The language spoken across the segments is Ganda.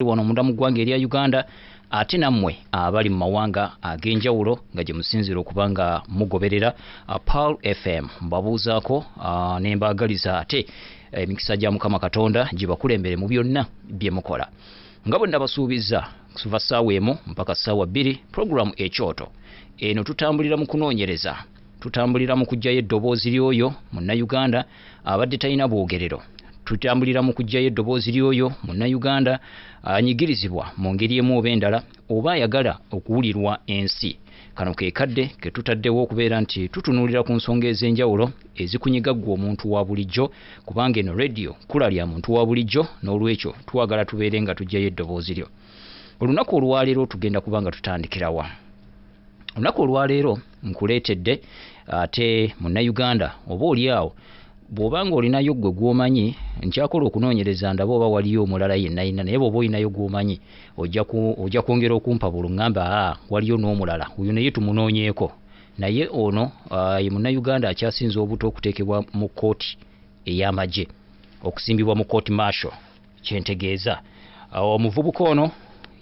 Wano munda mu ggwanga erya Uganda, ate nammwe abali mu mawanga ag'enjawulo nga gye musinziira okuba nga mugoberera Pearl FM, mbabuuzaako ne mbaagaliza ate emikisa gya Mukama Katonda gibakulembere mu byonna bye mukola. Nga bwe nabasuubizza, kuva ssaawa 1 mpaka ssaawa 2, pulogulaamu Ekyoto eno tutambulira mu kunoonyereza, tutambulira mu kuggyayo eddoboozi ly'oyo Munnayuganda abadde talina bwogerero, tutambulira mu kuggyayo eddoboozi ly'oyo Munnayuganda anyigirizibwa mu ngeri emu oba endala oba ayagala okuwulirwa ensi. Kano ke kadde ke tutaddewo okubeera nti tutunuulira ku nsonga ez'enjawulo ezikunyiga ggwe omuntu wa bulijjo, kubanga eno rediyo kkula lya muntu wa bulijjo, n'olwekyo twagala tubeere nga tuggyayo eddoboozi lyo. Olunaku olwaleero tugenda kuba nga tutandikirawa. Olunaku olwaleero nkuleetedde ate Munnayuganda oba oli awo bw'oba ng'olinayo ggwe gw'omanyi, nkyakola okunoonyereza ndaba oba waliyo omulala yenna yenna, naye bw'oba olinayo gw'omanyi ojja kwongera okumpabula oŋŋambe aa waliyo n'omulala oyo naye tumunoonyeeko. Naye ono ye Munnayuganda akyasinze obuto okuteekebwa mu kkooti ey'amagye, okusimbibwa mu kooti martial kyentegeeza. Omuvubuka ono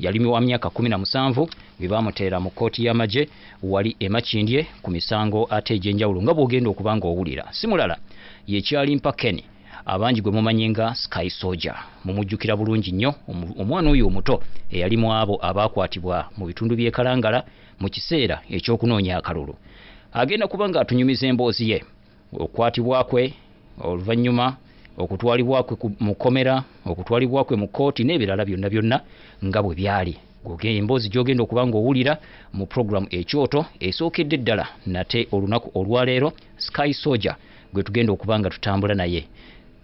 yali wa myaka 17 bwe baamuteera mu kkooti y'amagye wali e Makindye ku misango ate egy'enjawulo nga bw'ogenda okuba ng'owulira. Si mulala ye Kyalimpa Kenny, abangi gwe mumanyi nga Sky Soldier. Mumujjukira bulungi nnyo omwana oyo omuto eyali mu abo abaakwatibwa mu bitundu by'e Kalangala mu kiseera eky'okunoonya akalulu. Agenda kuba ng'atunyumiza emboozi ye, okukwatibwa kwe, oluvannyuma okutwalibwa kwe mu kkomera, okutwalibwa kwe mu kkooti n'ebirala byonna byonna nga bwe byali. Emboozi gy'ogenda okuba ng'owulira mu pulogulaamu Ekyoto esookedde ddala nate olunaku olwaleero, Sky Soldier gwe tugenda okuba nga tutambula naye.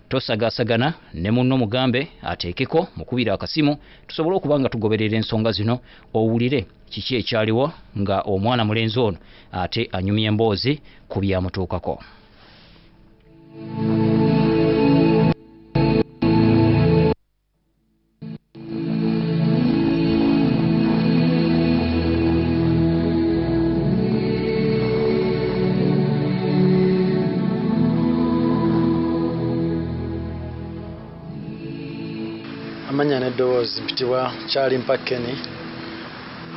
Tosagaasagana ne munno, mugambe ateekeko, mukubire akasimu tusobole okuba nga tugoberera ensonga zino, owulire kiki ekyaliwo nga omwana mulenzi ono ate anyumya emboozi ku byamutuukako. Amanya n'eddoboozi, mpitibwa Kyalimpa Kenny,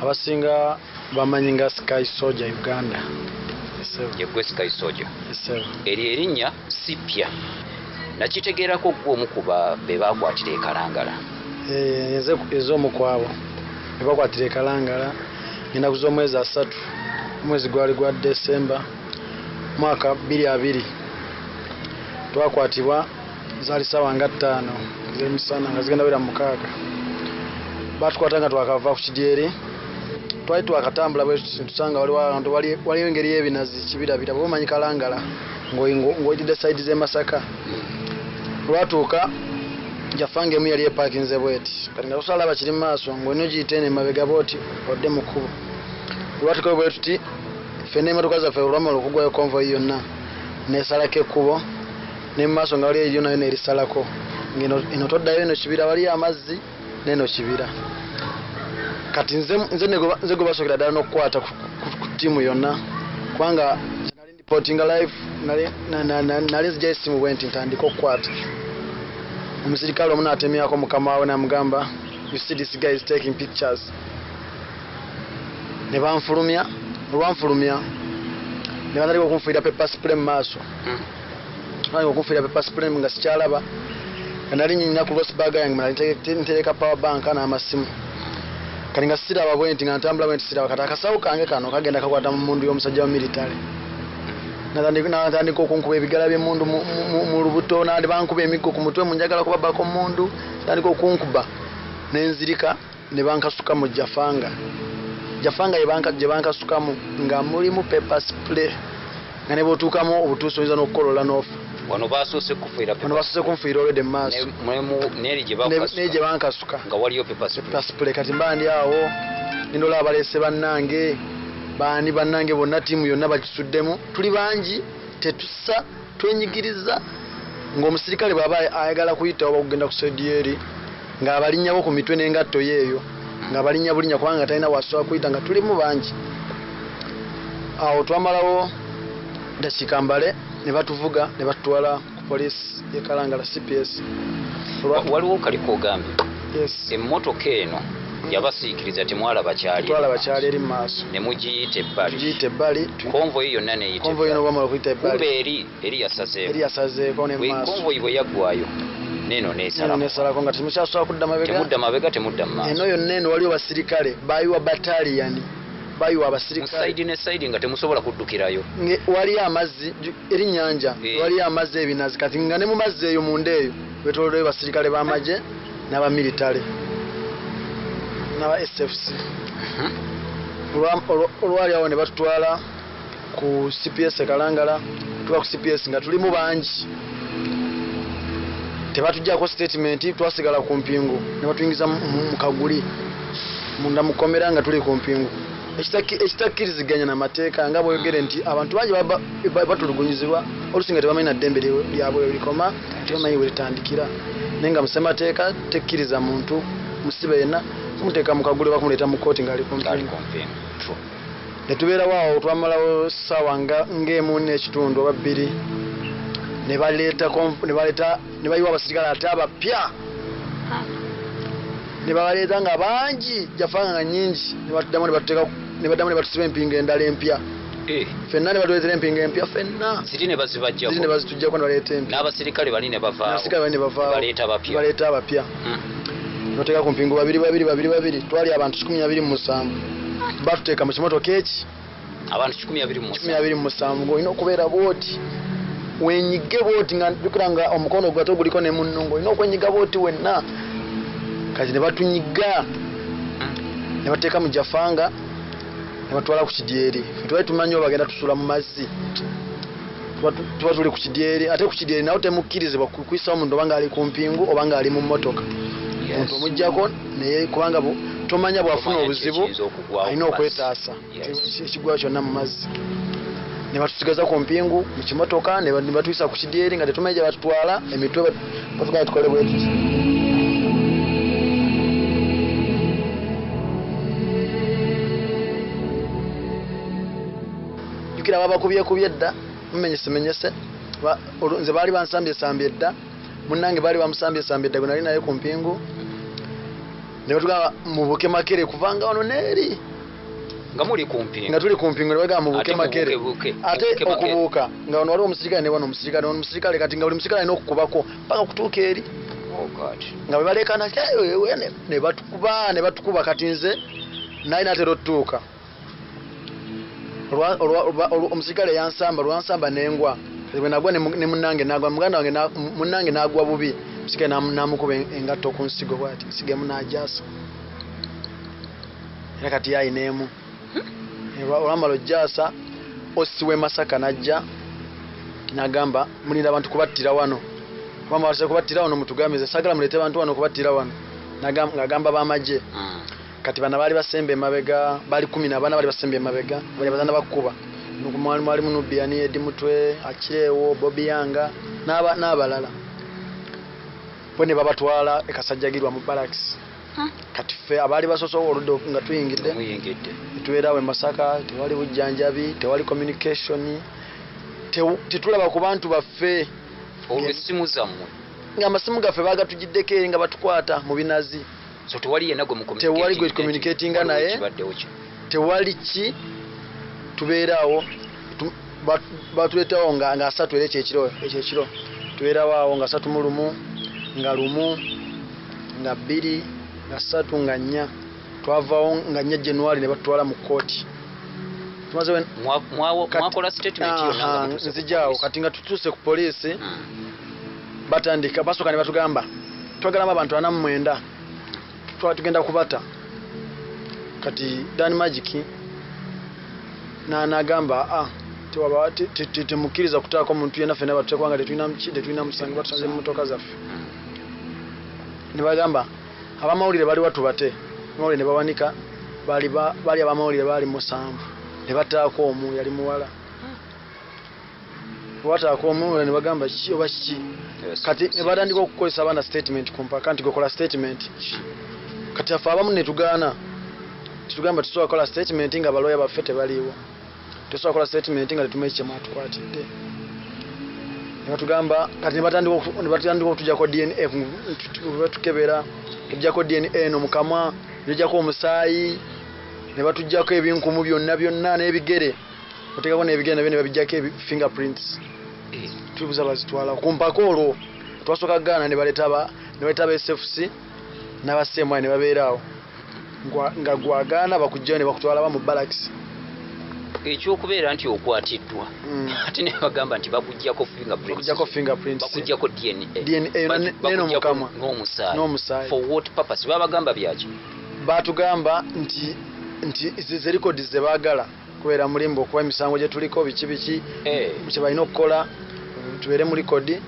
abasinga bamanyi nga Sky Soldier Uganda. Ye ggwe Sky Soldier? Eryo erinnya si ppya, nakitegeerako ggwe omu ku be baakwatira e Kalangala. Nze omu ku abo be bakwatira e Kalangala ennaku z'omwezi 30, omwezi gwali gwa Desemba, mwaka 2020. Twakwatibwa zaali ssaawa nga 5 ez'emisana nga zigenda wera 6. Batukwata nga twakava ku kidyeri, twali twakatambula bwe tusanga waliwo abantu, waliwo engeri y'ebinazi kibirabira bwe omanyi Kalangala ng'oyitidde side z'e Masaka. Lwatuuka Jafanga emu yali epaakinze bweti, kati nga tosobola laba kiri mu maaso ng'olina ogiyita eno emabega bwoti odde mu kkubo. Olwatuukayo bwe tuti ffenna emmotoka zaffe olwamala okuggwayo, convoy yonna neesalako ekkubo ne mu maaso nga waliyo eriyo nayo neerisalako ng'eno eno toddayo, eno kibira, waliyo amazzi n'eno kibira. Kati nze gwe basookera ddala n'okukwata ku ttiimu yonna, kubanga nali reportinga live, nali nzijayo essimu bwe nti ntandike okukwata. Omusirikale omu n'atemyako mukama we n'amugamba, "You see, this guy is taking pictures." Ne banfulumya. Olwanfulumya ne batandika okunfuuyira pepper spray mu maaso. Batandika okunfuuyira pepper spray nga sikyalaba, nga nali nyina ku cross bag yange nali ntereka power bank n'amasimu. Kati nga siraba bwe nti, nga ntambula bwe nti siraba. Kati akasawo kange kano kagenda kakwata mu mundu y'omusajja wa military, natandika okunkuba ebigala by'emmundu mu lubuto, nandi bankuba emiggo ku mutwe, munjagala kubabako mundu, tandika okunkuba nenzirika ne bankasuka mu Jafanga. Jafanga gye bankasukamu nga mulimu pepper spray, nga ne bw'otuukamu obutuusi oyinza n'okukolola n'ofa. Wano basoose kufuuyira? Wano basoose kunfuuyira olwedde mu maaso. Neri gye naye gye bankasuka nga waliyo pepper spray. Pepper spray. Kati mba ndi awo nindola abaleese bannange, baani bannange bonna, ttiimu yonna bagisuddemu, tuli bangi, tetussa twenyigiriza, ng'omusirikale bw'aba ayagala kuyitawo oba kugenda ku side eri ng'abalinnyako ku mitwe n'engatto ye eyo ng'abalinnya bulinnya, kubanga talina wasobola kuyita nga tulimu bangi. Awo twamalawo dakiika mbale ne batuvuga ne batutwala ku poliisi y'e Kalangala CPS. Waliwo kaliko ogambye Yes. Emmotoka eno yabasiikiriza, temwalaba kyali? Twalaba kyali eri mu maaso. Ne mugiyita ebbali? Tugiyita ebbali. Konvoyi yonna neyita? Konvoyi nobamala okuyita ebbali. Kumbe eri yasazeeko? Eri yasazeeko ne maaso. Konvoyi bwe yaggwayo neno nesalako? Nesalako nga temukyasobola kudda mabega. Temudda mabega, temudda mu maaso. Eno yonna eno waliwo basirikale, bayiwa bataliyani, bayiwa abasirikale. Mu side ne side nga temusobola kuddukirayo? Waliyo amazzi, eri nnyanja, waliyo amazzi, ebinazi, kati nga ne mu mazzi eyo munda eyo wetoloddeyo basirikale b'amagye n'abamilitale n'aba SFC. Olwali awo ne batutwala ku CPS e Kalangala. Tuba ku CPS nga tulimu bangi, tebatujjako statement, twasigala ku mpingu ne batuyingiza mu kaguli munda mukomera nga tuli ku mpingu, ekitakkiriziganya n'amateeka nga bweyogere nti abantu bangi batulugunyizibwa olusi nga tebamanyi na ddembe lyabwe likoma, tebamanyi we litandikira, naye nga musemateeka tekkiriza muntu musibe yenna kumuteeka mu kaguli bakumuleeta mu kkooti ng'ali ku mpingu. Ne tubeerawo awo, twamalawo ssaawa ng'emu n'ekitundu oba 2, ne baleeta ne bayiwa abasirikale ate abapya, ne babaleeta nga bangi, jafanga nga nnyingi, ne batuddamu ne batuteeka, ne baddamu ne batusiba empingo endala empya. Ffenna ne batuleetera empingo empya ffenna. Ziri ne bazibajjako? Ziri ne bazituggyako ne baleeta empya. N'abasirikale bali ne bavaawo? N'abasirikale bali ne bavaawo. Baleeta abapya? Baleeta abapya. Bateeka ku mpingu babiri babiri babiri babiri, twali abantu 127. Batuteeka mu kimotoka eki? Abantu 127? 127, ng'olina okubeera bw'oti, wenyige bw'oti, nga jjukira nga omukono gwe ate guliko ne munno, ng'olina okwenyiga bw'oti wenna. Kati ne batunyiga ne bateeka mu jafanga ne batwala ku kidyeri. Ffe twali tumanyi oba bagenda tusula mu mazzi, tuba tuli ku kidyeri, ate ku kidyeri nawo temukkirizibwa kuyisawo muntu oba ng'ali ku mpingu oba ng'ali mu mmotoka. Omuntu omuggyako naye kubanga tomanya bw'afuna obuzibu alina okwetaasa ekigwayo kyonna mu mazzi. Ne batusigaza ku mpingu mu kimotoka ne batuyisa ku kidyeri nga tetumanyi gye batutwala, emitwe batugamba tukole bwe tuti. Jjukira babakubyekubye dda, mumenyesemenyese, nze baali bansambyesambye dda, munnange baali bamusambyesambye dda gwe nali naye ku mpingu. Ne batugamba mubuke makere kuvanga wano n'eri. Nga muli ku mpingu? Nga tuli ku mpingu, ne bagamba mubuke makere. Ate okubuuka nga wano waliwo omusirikale ne wano omusirikale, wano omusirikale, kati nga buli musirikale alina okukubako paka kutuuka eri. Nga bwe baleekaana ne batukuba, ne batukuba, kati nze nali naatera otutuuka. Omusirikale yansamba, lwansamba nengwa. Kati bwe nagwa ne munnange nagwa, muganda wange munnange n'agwa bubi, omusirikale n'amukuba engatto ku nsigo bw'ati, nsigo emu n'agyasa. Era kati ye ayina emu. Olwamala ojjaasa, ossi w'e Masaka n'ajja n'agamba mulinda abantu kubattira wano. Kubanga batuse kubattira wano mutugamize, saagala muleete bantu wano kubattira wano. Ng'agamba b'amagye. Kati bano baali basemba emabega, baali 14 baali basemba emabega, bali bazana bakuba. Mwalimu Nubiani, Eddie Mutwe, Akirewo, Bobi Yanga n'abalala. Bo ne babatwala e Kasajjagirwa mu barracks. Kati ffe abaali basoose oludda nga tuyingidde, tubeerawo e Masaka, tewali bujjanjabi, tewali communication, tetulaba ku bantu baffe. Olwo essimu zammwe? Nga amasimu gaffe baagatugiddeko eri nga batukwata mu binazi. So tewali yenna gwe Tewali gwe communicatinga naye, tewali ki, tubeeraawo, batuleetawo nga 3 era ekyekiro. Tubeerawo awo nga 31, nga 1, nga 2, nga 3, nga 4. Twavaawo nga 4 January ne batutwala mu kkooti. Mwakola statement yonna nga mutuuse ku Nzijaawo, kati nga tutuuse ku poliisi, batandika basooka ne batugamba twagalamu abantu 49, tugenda kubata. Kati Dan Magic n'agamba temukkiriza kutaako muntu yenna, ffenna batute kubanga tetulina musango, batusanze mu mmotoka zaffe. Ne bagamba abamawulire baliwa tubate, abamawulire ne bawanika, baali abamawulire baali 7, ne bataako omu yali muwala. Bwataako omu ne bagamba kiki oba kiki. Kati ne batandika okukozesa abaana statement ku mpaka nti gokola statement. Kati affe abamu ne tugaana, tetugamba tusobola kukola statement nga balooya baffe tebaliiwo, tusobola kukola statement nga tetumanyi kye mwatukwatidde. Ne batugamba kati ne batandika okutuggyako DNA, batukebera, tuggyako DNA eno mu kamwa, ne tuggyako omusaayi, ne batuggyako ebinkumu byonna byonna n'ebigere, oteekako n'ebigere nabyo ne babiggyako fingerprints. Tubuuza bazitwala ku mpaka. Olwo twasooka gaana, ne baleeta aba SFC n'aba CMI ne babeera awo nga gwagaana bakuggyayo ne bakutwala ba mu barracks. Ekyokubeera nti okwatiddwa, ate ne bagamba nti bakuggyako fingerprints, bakuggyako fingerprints, bakuggyako DNA, DNA neno mu kamwa n'omusaayi. N'omusaayi. For what purpose? Babagamba byaki? Batugamba nti ze records ze baagala kubeera mulimba okuba emisango gye tuliko biki biki kye balina okukola tubeere mu record.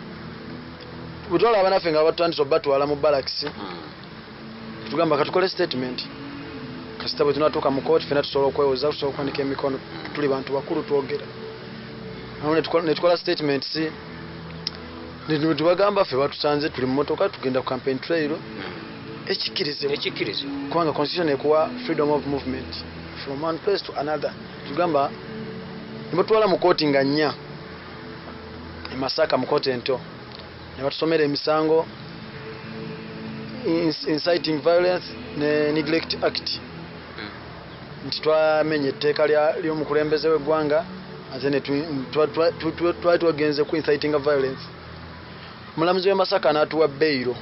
Bwe twalaba naffe nga batutandise obatwala mu barracks, tugamba katukole statement, kasita bwe tunatuuka mu kooti ffenna tusobola okwewoza, tusobola okuwanika emikono, tuli bantu bakulu twogera. Awo ne tukola statements, ne tubagamba ffe batusanze tuli mu motoka tugenda ku campaign trail, ekikkirizibwa. Ekikkirizibwa. Kubanga constitution ekuwa freedom of movement from one place to another. Tugamba ne batwala mu kooti nga 4 e Masaka mu kooti ento, ne batusomera emisango inciting violence ne neglect act, nti twamenya etteeka ly'omukulembeze w'eggwanga, ate twali twagenze ku inciting violence. Omulamuzi w'e Masaka n'atuwa beyiro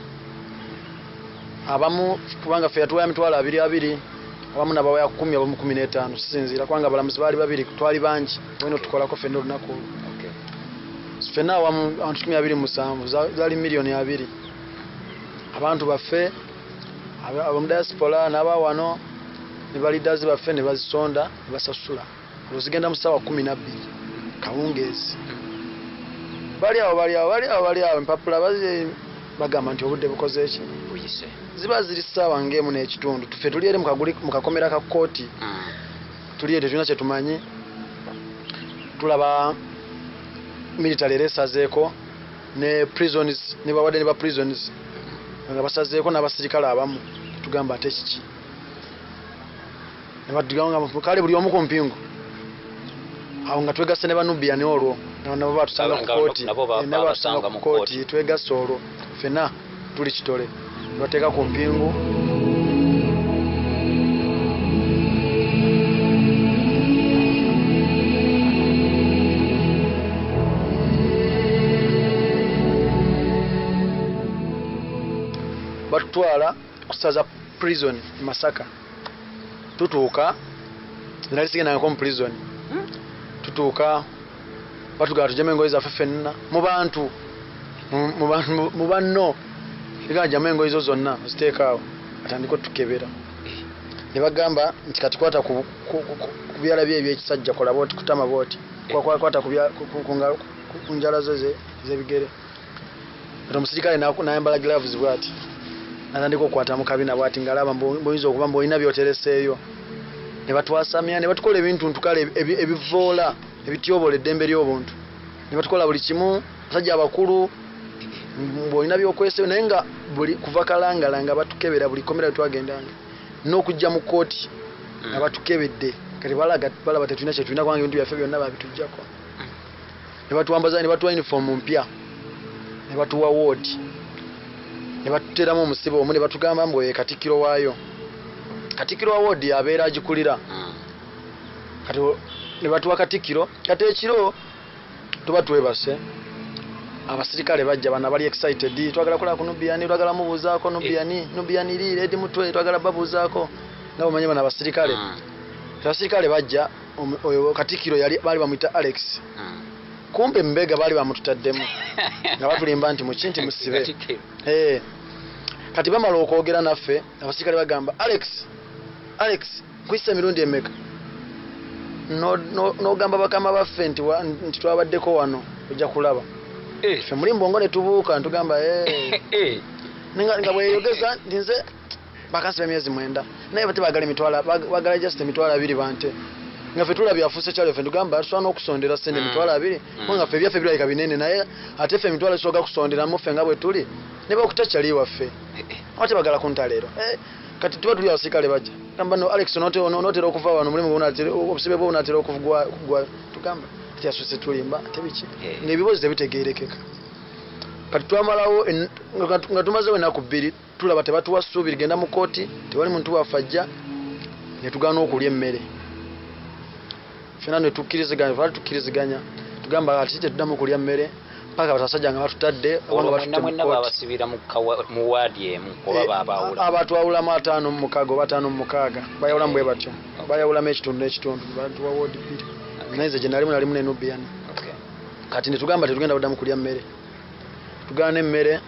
abamu, kubanga ffe yatuwa 20,000, abamu n'abawa 10, abamu 15, sisinziira kubanga abalamuzi baali babiri, twali bangi, weno tukolako ffenna olunaku olwo. Ffenna awamu abantu 27 zaali 2,000,000. Abantu baffe ab'omu diaspora n'aba wano ne ba leaders baffe ne bazisonda ne basasula. Olwo zigenda mu ssaawa 12 kawungeezi. Bali awo bali awo bali awo bali awo empapula bagamba nti obudde bukoze ki? Buyise. Ziba ziri ssaawa ng'emu n'ekitundu. Ffe tuli eri mu kakomera ka kkooti. Tuli eri tetulina kye tumanyi. Tulaba military era esazeeko ne prisons, ne bawadde ne ba prisons nga basazeeko n'abasirikale abamu. Tugamba ate kiki? Ne batugamba kale buli omu ku mpingu. Awo nga twegasse ne ba Nubian olwo nabo batusanga ku kooti, nabo babasanga mu kooti, twegasse olwo ffenna tuli kitole ne bateeka ku mpingu. Batutwala kusaza prison e Masaka. Tutuuka, nali sigendangako mu prison. Tutuuka batugamba tuggyemu engoye zaffe ffenna mu bantu mu banno, gyamu engoye zo zonna oziteeka awo, batandike otukebera. Ne bagamba nti kati kwata ku byala bye ebyekisajja, kola bw'oti, kutama bw'oti, kwata ku njala zo ez'ebigere. Kati omusirikale n'ayambala gloves bw'ati, n'atandika okukwata mu kabina bw'ati ng'alaba mb'oyinza okuba mb'olina by'otereseeyo. Ne batwasamya ne batukola ebintu ntukale ebivoola ebityobola eddembe ly'obuntu, ne batukola buli kimu, abasajja abakulu mb'olina by'okweseyo, naye nga buli kuva Kalangala nga batukebera buli kkomera lwe twagendanga n'okujja mu kkooti nga batukebedde. Kati balaba tetulina kye tulina kubanga ebintu byaffe byonna babituggyako. Ne batuwambaza ne batuwa uniform mpya, ne batuwa ward, ne batuteeramu omusibe omu, ne batugamba mbu ye katikkiro waayo. Katikkiro wa ward abeera agikulira. Kati ne batuwa katikkiro. Kati ekiro tuba twebase, abasirikale bajja, bano abali excited, twagala kulaba ku Nubian, twagala mubuuzaako Nubian, Nubian eri Eddie Mutwe, twagala babuuzaako nga bamanye bano abasirikale. Abasirikale bajja, oyo katikkiro yali baali bamuyita Alex. Kumbe mbega baali bamututaddemu nga batulimba nti muki nti musibe. Kati bamala okwogera naffe, abasirikale bagamba Alex, Alex, nkuyise emirundi emeka? N'ogamba bakama baffe nti twabaddeko wano, ojja kulaba. Ffe muli mbongo ne tubuuka ntugamba nga bweyogeza nti nze bakansiba emyezi 9, naye tebaagala emitwalo, baagala just 20,000 bante. Nga ffe tulabye afuuse kyalo, ffe ntugamba tusobola n'okusondera ssente 20,000, kubanga ffe ebyaffe birabika binene, naye ate ffe emitwalo tusobola kusonderamu ffe nga bwe tuli ne bakuta kyali waffe. Ate baagala kunta leero. Kati tuba tuli abasirikale bajja gamba no Alex, onootera okuva wano, omulimu obusibe bwo bunaatera okugwa. Tugamba Ate yasoose tulimba, ate biki, ng'ebibuuzo tebitegeerekeka. Kati twamalawo nga tumazewo ennaku 2, tulaba tebatuwa ssuubi ligenda mu kkooti, tewali muntu waffe ajja, ne tugaana okulya emmere. Ffenna ne tukkiriziganya, twali tukkiriziganya, tugamba ati tetuddamu kulya mmere paka abasajja nga batutadde oba nga batutte mu Mwenna kkooti. Babasibira mu waadi emu oba babaawula? Abatwawulamu 56 oba 56, bayawulamu bwe batyo, bayawulamu ekitundu n'ekitundu, batuwa woodi 2. Naye nze gye nalimu, nalimu ne Nubian. Kati ne tugamba tetugenda kuddamu kulya mmere, tugaana emmere.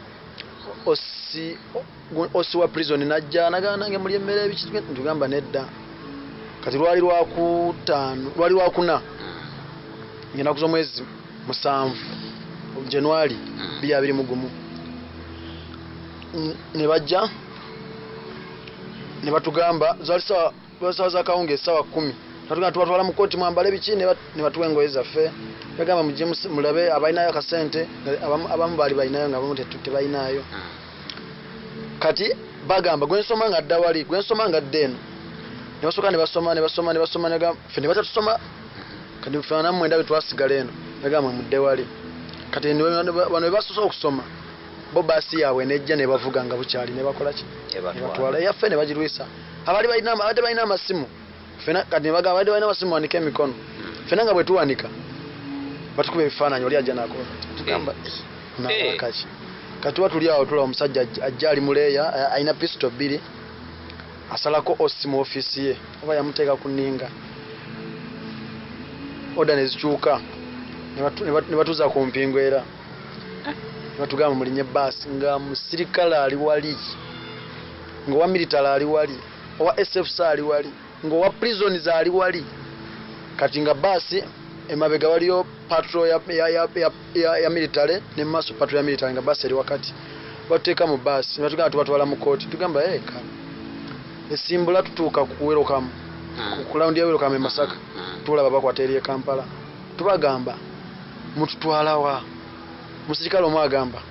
Osi wa prison najja nagamba nange mulye emmere biki, tugamba nedda. Kati lwali lwakutaano, lwali lwakuna, ng'ennaku z'omwezi 7 January 2021, ne bajja ne batugamba, zaali saawa za kawungeezi, ssaawa 10, batugamba tubatwala mu kkooti mwambale biki, ne batuwa engoye zaffe. Bagamba mujje mulabe abalinayo akasente, abamu baali balinayo nga abamu tebalinayo. Kati bagamba gwe nsoma nga dda wali, gwe nsoma nga dda eno. Ne basooka ne basoma, ne basoma, ne basoma, ne bagamba ffe ne batatusoma. Kati ffe nammwe ndabye twasigala eno, bagamba mudde wali. Kati bano be basoose okusoma, bo baasi yaabwe nejja ne bavuga nga bukyali, ne bakola ki? Ne batwala. Ne batwala. Eyaffe ne bagirwisa. Abali balina abadde balina amasimu. Ffenna kati ne bagamba abadde balina amasimu muwanike emikono. Ffenna nga bwe tuwanika, batukuba ebifaananyi, oli ajja n'akola. Tugamba, naakaki. Kati tuba tuli awo tulaba omusajja ajja ali muleeya, alina pisito 2, asalako osi mu ofiisi ye, oba yamuteeka ku nninga. Oda ne zikyuka, ne batuuza ku mpingu era. Ne batugamba mulinye bbaasi, nga musirikale ali wali, ng'owa military ali wali, owa SFC ali wali, ng'owa prisons ali wali. Kati nga bbaasi emabega waliyo patrol ya military, ne mu maaso patrol ya military, nga bbaasi eri wakati. Batuteeka mu bbaasi, ne batugamba tubatwala mu kkooti. Tugamba, kale. Esimbula tutuuka ku Welcome, ku round ya Welcome e Masaka. Tulaba bakwata eri e Kampala. Tubagamba mututwala wa? Musirikale omu agamba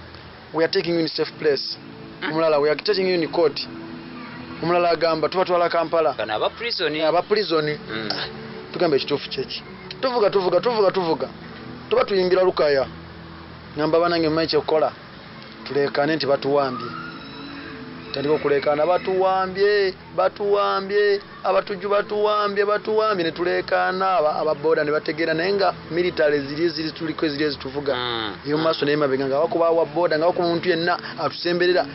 we are taking you in safe place. Omulala we are taking you in court. Omulala agamba tubatwala Kampala. Bano aba prison. Aba prison. Tugamba ekituufu kyeki? Tuvuga, tuvuga, tuvuga, tuvuga. Tuba tuyingira Lukaya. Ngamba banange mmanyi kyekukola. Tuleekaane nti batuwambye. Tandika okuleekaana, batuwambye, batuwambye, abatujju batuwambye, batuwambye, ne tuleekaana, aba boda ne bategeera, naye nga military ziri ziri tuliko eziri ezituvuga. Eyo mu maaso n'emabega nga bakuba wa boda, nga bakuba omuntu yenna atusemberera.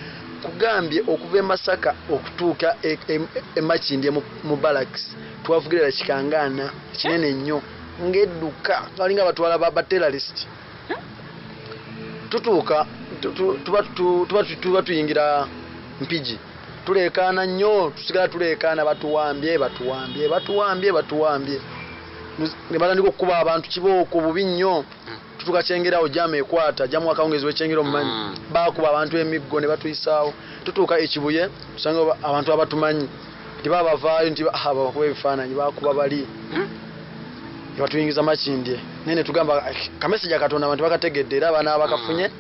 Kugambye okuva e Masaka okutuuka e Makindye mu barracks, twavugira kikangaana kinene nnyo ng'edduka, balinga batwala ba terrorist. Tutuuka, tuba tuyingira Mpigi, tuleekaana nnyo, tusigala tuleekaana, batuwambye, batuwambye, batuwambye, batuwambye. Ne batandika okukuba abantu kibooko bubi nnyo. Tutuuka Kyengera awo jaamu ekwata, jaamu akawungeezi w'e Kyengera omumanyi. Baakuba abantu emiggo ne batuyisaawo. Tutuuka e Kibuye, tusanga abantu abatumanyi. Nti baba bavaayo nti bakuba ebifaananyi, baakuba bali. Ne batuyingiza Makindye. Naye ne tugamba, kamesegi Katonda abantu bakategedde era abaana abakafunye,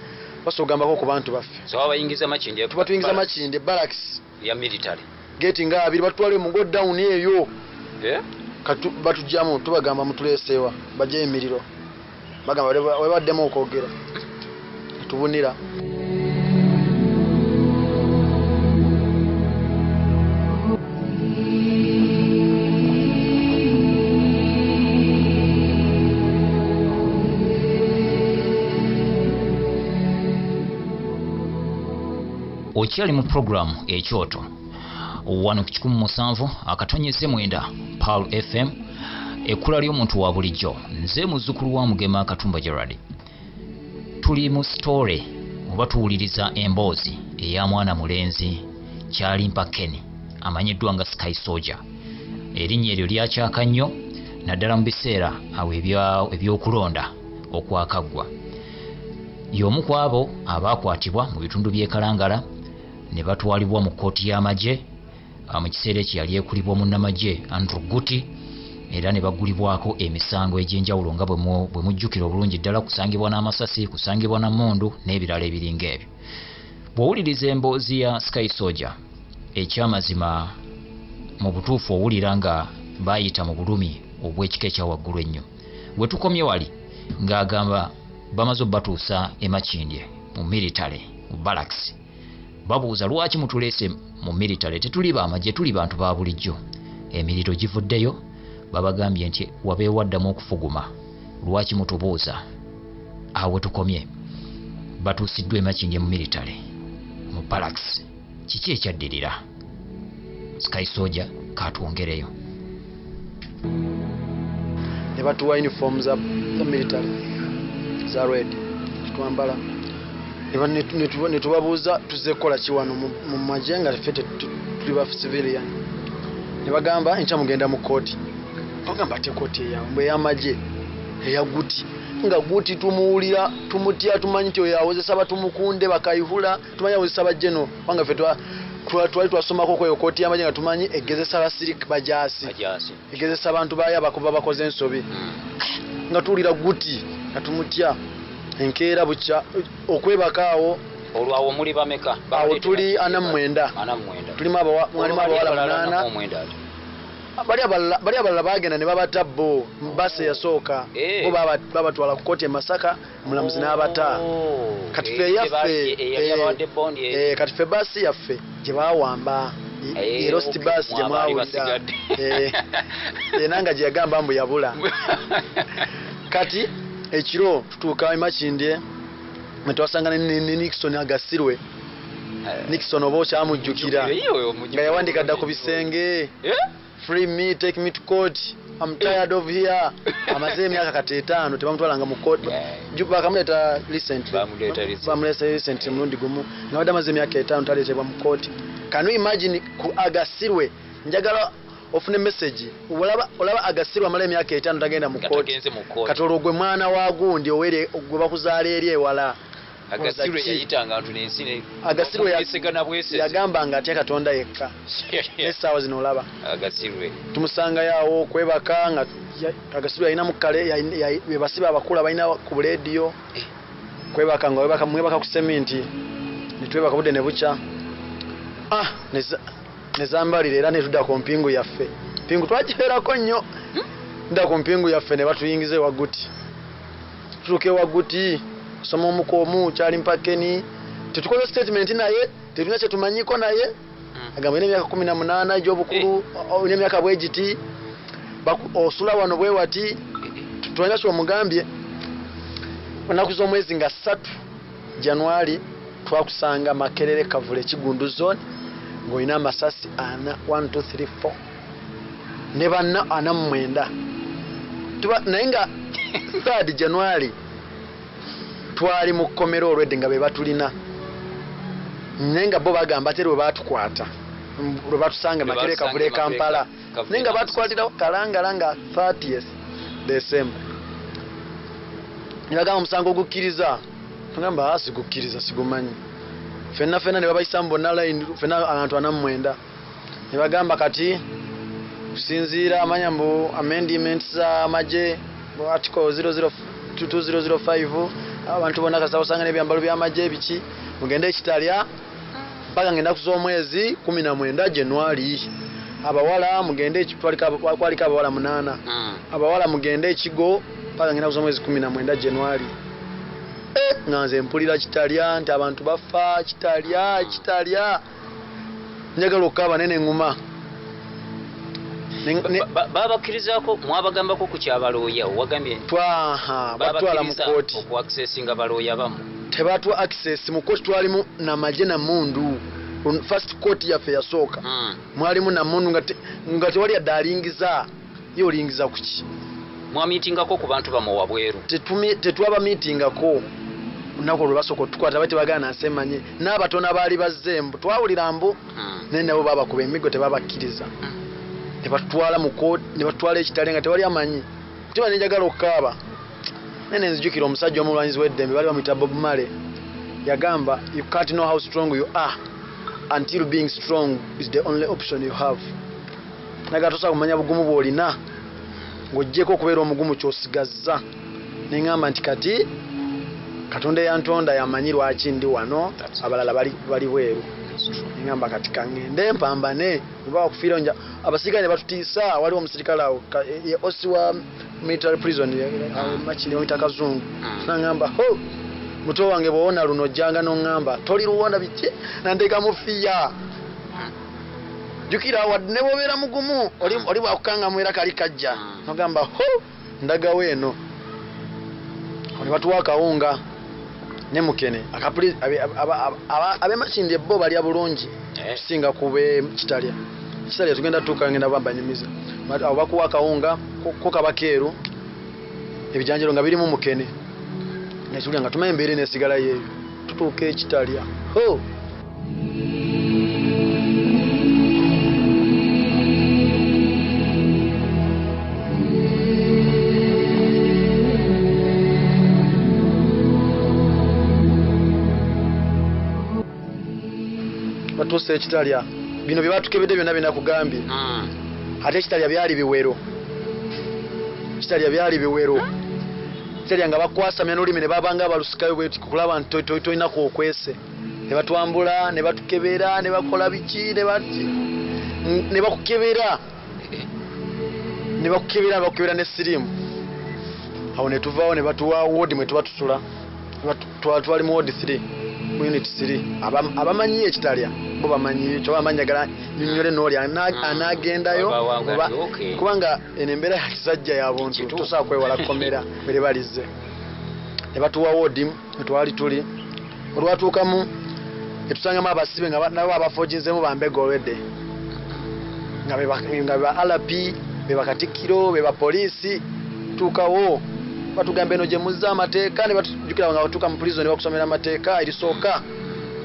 basoogambako ku bantu baffe. So babayingiza Makindye? Tuba tuyingiza Makindye barracks. Ya military. Gate nga 2 batutwale mu go down eyo. Kati batujjamu, tubagamba mutuleeseewa, bajje emiriro. Bagamba webaddemu okwogera. Tubunira. Okyali mu programu Ekyoto wano ku 107.9 Pearl FM, ekkula ly'omuntu wa bulijjo. Nze muzzukulu wa Mugema Katumba Gerard. Tuli mu story oba tuwuliriza emboozi eya mwana mulenzi Kyalimpa Ken, amanyiddwa nga Sky Soldier. Erinnya eryo lyakyaka nnyo naddala mu biseera awo ebyokulonda okwakaggwa. Y'omu ku abo abaakwatibwa mu bitundu by'e Kalangala ne batwalibwa mu kkooti y'amagye mu kiseera ekyo yali ekulibwa munnamagye Andrew Gutti, era ne bagulibwako emisango egy'enjawulo nga bwe mujjukira obulungi ddala, kusangibwa n'amasasi, kusangibwa na mmundu n'ebirala ebiringa ebyo. Bw'owuliriza emboozi ya Sky Soldier, ekyamazima mu butuufu owulira nga baayita mu bulumi obw'ekika ekya waggulu ennyo. We tukomye wali ng'agamba bamaze obbatuusa e Makindye mu military, mu barracks. Babuuza lwaki mutuleese mu military, tetuli bamagye, tuli bantu ba bulijjo. Emiriro givuddeyo, babagambye nti wabeewo addamu okufuguma, lwaki mutubuuza? Awo tukomye, batuusiddwa e Makindye mu military, mu barracks. Kiki ekyaddirira? Sky Soldier katwongereyo. Ne batuwa uniform za military za red twambala, ne tubabuuza tuzze kukola ki wano mu magye nga ffe tuli ba civilian. Ne bagamba enkya mugenda mu kooti. Bagamba ate kooti eyambwe ey'amagye eya Guti, nga Guti tumuwulira tumutya, tumanyi nti oyo awozesa batumukunde bakayihula, tumanyi awozesa bajeno, kubanga ffe twali twasomako kweyo kooti y'amagye nga tumanyi egezesa basirika bajaasi, egezesa abantu bayo abakuba bakoze ensobi. Nga tuwulira Guti nga tumutya. Enkeera bukya okwebaka awo. Olwawo muli bameka? Awo tuli 49. Tulimu mwalimu abawala 8. Bali abalala bagenda ne babata bo basi eyasooka, bo babatwala ku kooti e Masaka, omulamuzi n'abata. Kati ffe yaffe kati ffe baasi yaffe gye baawamba, erost baasi gye mwawulira enanga gye yagamba mbu yabula. Kati ekiro tutuuka e Makindye ne twasanga ne Nixon Agasirwe. Nixon oba okyamujjukira nga yawandika dda ku bisenge, "Free me, take me to court, I'm tired of here." Amaze emyaka kati 5 tebamutwalanga mu court. Bakamuleeta recently, bamuleeta recently mulundi gumu, nga badde amaze emyaka 5 taleetebwa mu court. Can you imagine ku Agasirwe? Njagala ofune message, olaba Agasirwe amala emyaka 5 tagenda mu court, kati olwo gwe mwana wa gundi owere gwe bakuzaala eri ewala. Agasirwe yayitanga abantu n'ensi, Agasirwe yagamba nga atya Katonda yekka. Essaawa zino olaba Agasirwe tumusangayo awo okwebaka nga Agasirwe yalina mu kale bebasiba abakulu balina ku buleediyo kwebaka nga mwebaka ku seminti, ne twebaka budde ne bukya. Ne zambalira era ne tudda ku mpingu yaffe. Mpingu twagibeerako nnyo. Tudda ku mpingu yaffe ne batuyingiza ewa Guti. Tutuuka ewa Guti, soma omuko omu kyali mpakeni, tetukoze statement naye, tetulina kye tumanyiko naye. Agamba olina emyaka 18 egy'obukulu, olina emyaka bwe giti, osula wano bwe wati, tulina ky'omugambye. Ennaku z'omwezi nga 3 Januari twakusanga Makerere Kavule Kigundu zone ng'olina amasasi 4 1 2 3 4 ne banna 49. Naye nga 3 Januari twali mu kkomera olwedde nga be batulina, naye nga bo bagamba ate lwe baatukwata lwe batusanga Makerere Kavule Kampala, naye nga baatukwatirawo Kalangala nga 30th December. Ne bagamba omusango ogukkiriza, tugamba sigukkiriza sigumanyi. Fenna fenna ne babayisamu bonna line, fenna abantu 49. Ne bagamba kati kusinziira amanya mbu amendments z'amagye article 002005 abantu bonna kasita osanga n'ebyambalo by'amagye biki, mugende ekitalya mpaka ngenda z'omwezi 19 Januari. Abawala mugende kwaliko abawala 8, abawala mugende ekigo mpaka ngenda z'omwezi 19 Januari. Nga nze mpulira kitalya nti abantu bafa, kitalya kitalya, njagala okukaaba nene ŋŋuma. Babakkirizaako mwabagambako ku kyabalooya wagambye batwala mu kooti okuaccessinga balooya bamu, tebatwa access mu kooti. Twalimu namagye namundu, first court yaffe yasooka mwalimu namundu nga tewali yadde alingiza. Ye olingiza kuki? Mwamiitingako ku bantu bamu wabweru? Tetwaba miitingako olunaku olwe basooka otukwata, bali tebagaana nsi emanye, n'abatono abaali bazze mbu twawulira mbu, naye nabo babakuba emiggo tebabakkiriza. Ne batutwala mu kooti, ne batutwala ekitale nga tewali amanyi. Tiba nenjagala okukaaba, naye nenzijukira omusajja omulwanyizi w'eddembe bali bamuyita Bob Marley, yagamba you can't know how strong you are until being strong is the only option you have. Naga tosobola kumanya bugumu bw'olina ng'oggyeko okubeera omugumu ky'osigazza. Ne ŋŋamba nti kati Katonda eyantonda yamanyi lwaki ndi wano, abalala bali bweru. Ngamba kati kangende mpambane, oba okufiira nja. Abasirikale ne batutiisa, waliwo omusirikale awo ye osi wa military prison Makindye bamuyita Kazungu. Nangamba, ho muto wange bw'owona luno ojjanga n'oŋŋamba toli luwona biki, nanteekamu fiya. Jjukira wadde ne bw'obeera mugumu oli bwakukangamu era kali kajja nogamba ho ndagawo eno. Ne batuwa akawunga ne mukene. Ab'e Makindye bo balya bulungi okusinga ku b'e Kitalya. Kitalya tugenda tuuka ngenda bambanyumiza. Abo bakuwa akawunga ko kaba keeru, ebijanjalo nga birimu mukene. Netulya nga tumanyi embeera eneesigala yeeyo. Tutuuka e Kitalya. Ho! Batuuse e Kitalya. Bino bye batukebedde byonna bye nakugambye. Ate Kitalya byali biwero. Kitalya byali biwero. Kitalya nga bakwasamya n'olulimi ne babanga abalusikayo bwe kulaba nti tolinako okwese. Ne batwambula, ne batukebera, ne bakola biki, ne bakukebera. Ne bakukebera, bakukebera ne siriimu. Awo ne tuvaawo ne batuwa ward mwe tuba tusula. Twali mu ward 3, mu unit 3. Abamanyi Ekitalya bo bamanyi kyo bamanyi agala nnyonnyole n'oli anaagendayo kubanga eno embeera ya kisajja ya buntu tosobola kwewala kkomera bwe balizze. Ne batuwa ward mwe twali tuli. Olwatuukamu ne tusangamu abasibe nga nabo abafoojinzeemu bambega olwedde nga be ba RP, be bakatikkiro, be bapoliisi. Tuukawo batugamba eno gye muzza amateeka ne batujjukira nga batuuka mu prison ne bakusomera amateeka erisooka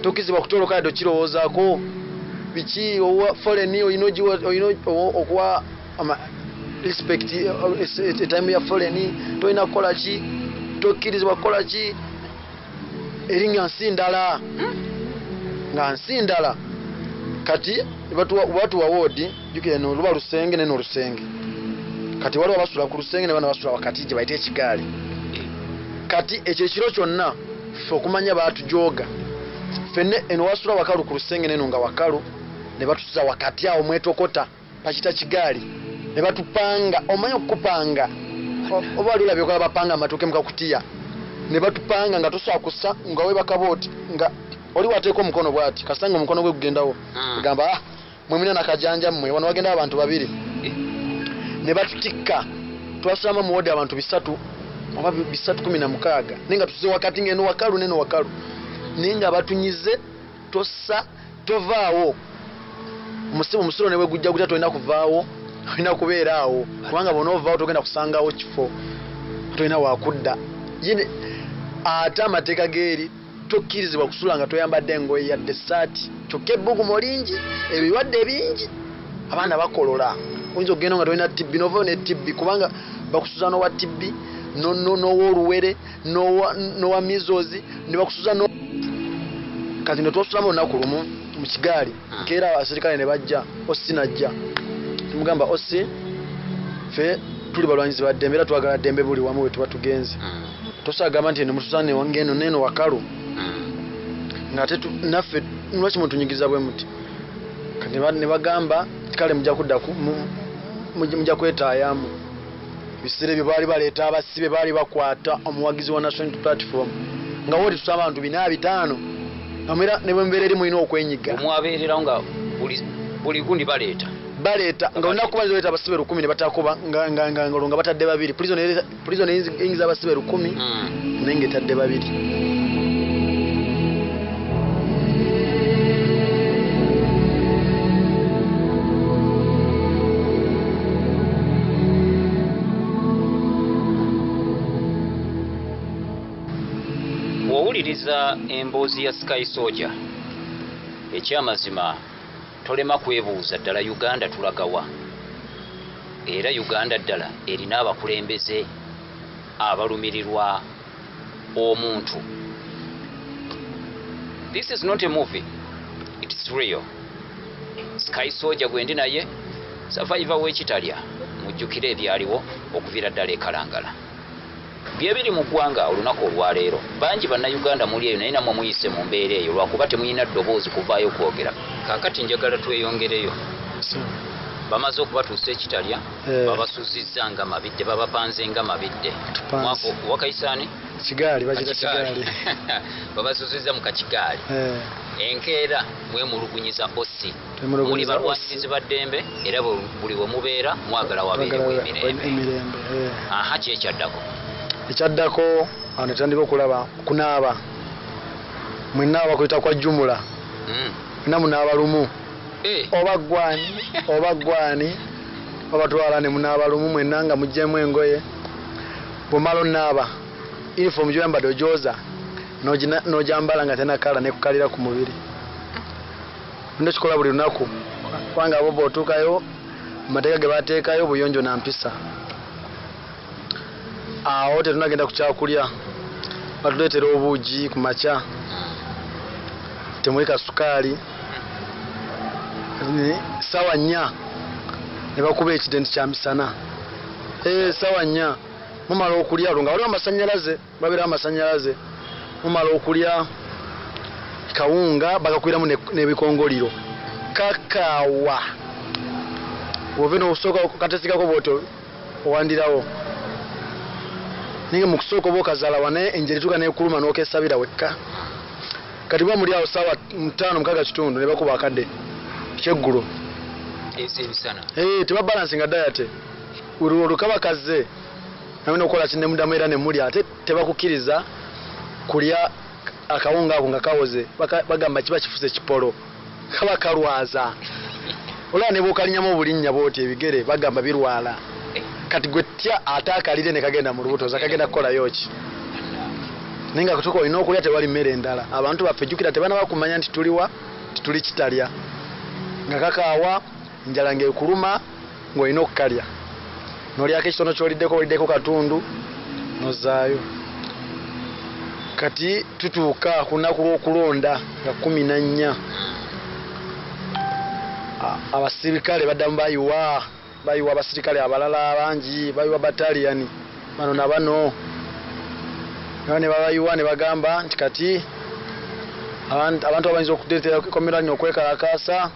tokkirizibwa kutoloka yadde okirowoozaako biki owa foreign olina okuwa respect etime ya foreign tolina kukola ki tokkirizibwa kukola ki eri nga nsi ndala nga nsi ndala. Kati batuwa ward jjukira eno luba lusenge neno lusenge. Kati waliwo abasula ku lusenge ne bano basula wakati gye bayita ekigaali. Kati ekyo ekiro kyonna ffe okumanya baatujooga ffenne eno wasula wakalu ku lusenge neno nga wakalu ne batusuza wakati awo mwetokota bakiyita kigaali ne batupanga. Omanyi okukupanga oba wali olabye okola bapanga amatooke mu kakutiya ne batupanga nga tosobola kussa nga weebaka bw'oti nga oli wateeka omukono bw'ati kasita nga omukono gwe gugendawo gamba mwe mulina nakajanja mmwe wano wagendawo abantu babiri ne batutikka. Twasulamu mu ward abantu 3 oba 316 naye nga tusuze wakati ng'eno wakalu neno wakalu naye nga batunyize tossa tovaawo omusulo ne bwe gujja gutya tolina kuvaawo olina kubeera awo kubanga bw'onoovaawo togenda kusangawo kifo tolina wakudda. Ate amateeka geeri tokkirizibwa kusula nga toyambadde engoye yadde essaati kyokka ebbugumu lingi ebirwadde bingi abaana bakolola. Oyinza okugenda nga tolina TB n'ovaayo ne TB kubanga bakusuza n'owa TB n'ow'oluwere n'owa measles ne bakusuza. Kati ne twasulamu olunaku lumu mu kigaali nkeera abaserikale ne bajja OC najja tumugamba OC ffe tuli balwanyizi ba ddembe era twagala ddembe buli wamu we tuba tugenze. Tosobola gamba nti eno mutusane ng'eno n'eno wakalu ng'ate naffe lwaki mutunyigiriza bwe muti. Kati ne bagamba kale mujja kudda mujja kwetaayamu. Ebiseera ebyo baali baleeta abasibe baali bakwata omuwagizi wa National Unity Platform nga wodi tusaba abantu 4 5 amera ne bwe mbeera eri mulina okwenyiga. Mwabeererawo nga buli gundi baleeta baleeta nga olunaku baleeta abasibe 10 ne batakuba nga batadde babiri. Prison eyingiza abasibe 10 naye ng'etadde babiri. Bw'owuliriza emboozi ya Sky Soldier ekyamazima tolema kwebuuza ddala Uganda tulagawa era Uganda ddala erina abakulembeze abalumirirwa omuntu. This is not a movie, it's real. Sky Soldier gwe ndi naye survivor w'Ekitalya mujjukire ebyaliwo okuviira ddala e Kalangala. Byebiri mu ggwanga olunaku olwaleero bangi bannayuganda muli eyo naye nammwe muyise mu mbeera eyo lwakuba temulina ddoboozi kuvaayo kwogera. Kaakati njagala tweyongereyo. Bamaze okubatuusa ekitalya, babasuzizza nga mabidde, babapanze nga mabidde. Mwako wakayisaani? Kigaali, bakiyita kigaali. Babasuzizza mu kakigaali. Enkeera mwemulugunyiza OC. Muli balwanirizi ba ddembe era buli we mubeera mwagala wabeerewo emirembe. Aha, ki ekyaddako? Ekyaddako awo ne tutandika okulaba kunaaba. Mwenna bakuyita kwa jumula. Mwenna munaaba lumu. Oba gwani, oba gwani, babatwala ne munaaba lumu mwenna nga muggyemu engoye. Bw'omala onaaba, uniform gy'oyambadde ogyoza, n'ogyambala nga tennakala n'ekukalira ku mubiri. Nno kikola buli lunaku, kubanga abo bw'otuukayo, mu mateeka ge bateekayo buyonjo na mpisa. Awo tetunagenda ku kyakulya, batuleetera obuugi ku makya, temuli kasukaali. 4:00 ne bakuba ekidenti kya misana. 4:00 mumala okulya, olwo nga waliwo amasannyalaze, babeerawo amasannyalaze. Mumala okulya kawunga bakakwiramu n'ebikongoliro. Kakaawa. Bw'ova n'osooka katesigako bw'otyo owandirawo. Naye mu kusooka oba okazaala wane enjera etuuka n'ekuluma n'okesabira wekka. Kati bwa muli awo 5:00 6:15 ne bakuba akadde kyeggulo. Emisana. Tebabalansinga diet. Olwo kaba kazze namwe n'okukola ki ne muddamu era ne mulya, ate tebakukkiriza kulya akawunga ako nga kawoze. Bagamba kiba kifuse kipolo, kaba kalwaza. Olaba ne bw'okalinyamu obulinnya bw'oti ebigere bagamba birwala. Kati gwe tya ate akalire ne kagenda mu lubuto, oza kagenda kukolayo ki? Naye nga kutuuka olina okulya, tewali mmere endala. Abantu baffe jjukira tebannaba kumanya nti tuliwa, tituli kitalya. Nga kakaawa, enjala ng'ekuluma, ng'olina okukalya. N'olyako ekitono ky'oliddeko, oliddeko katundu, n'ozzaayo. Kati tutuuka ku lunaku lw'okulonda nga 14. Abasirikale baddamu bayiwa, bayiwa abasirikale abalala bangi, bayiwa bataliyani bano na bano. Ne babayiwa ne bagamba nti kati abantu abayinza okuleetera ekkomera lino okwekalakaasa,